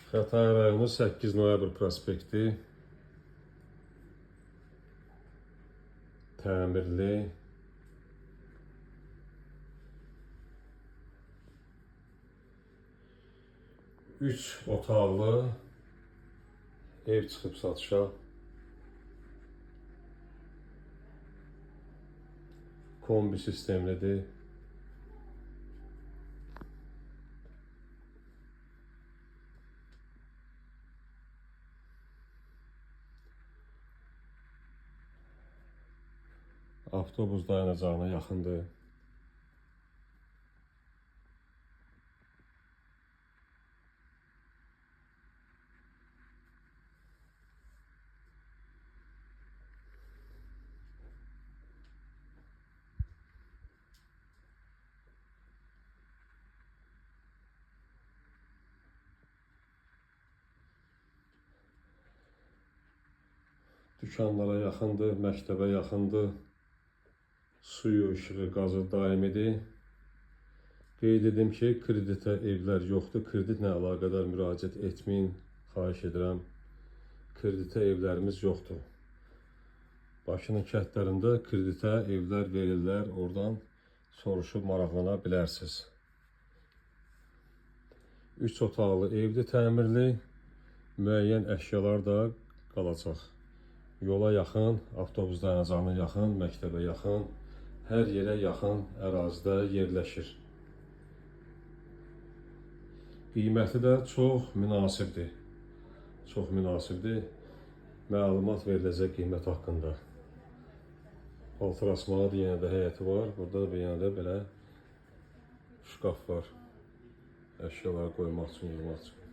Xətai rayonu 8 noyabr prospekti. Təmirli. Üç otaqlı ev çıxıb satışa. Kombi sistemlidir. Avtobus dayanacağına yaxındır. Dükanlara yaxındır, məktəbə yaxındır. Suyu, işığı, qazı daimidir. Qeyd edim ki, kreditə evlər yoxdur. Kreditlə əlaqədar müraciət etməyin, xahiş edirəm. Kreditə evlərimiz yoxdur. Bakının kəndlərində kreditə evlər verirlər. Oradan soruşub maraqlana bilərsiniz. 3 otaqlı evdir, təmirli. Müəyyən əşyalar da qalacaq. Yola yaxın, avtobus dayanacağına yaxın, məktəbə yaxın, hər yerə yaxın ərazidə yerləşir. Qiyməti də çox münasibdir. Çox münasibdir. Məlumat veriləcək qiymət haqqında. Paltar asmalı da yenə də həyəti var. Burada da bir yenə də belə şkaf var. Əşyaları qoymaq üçün, yığmaq üçün.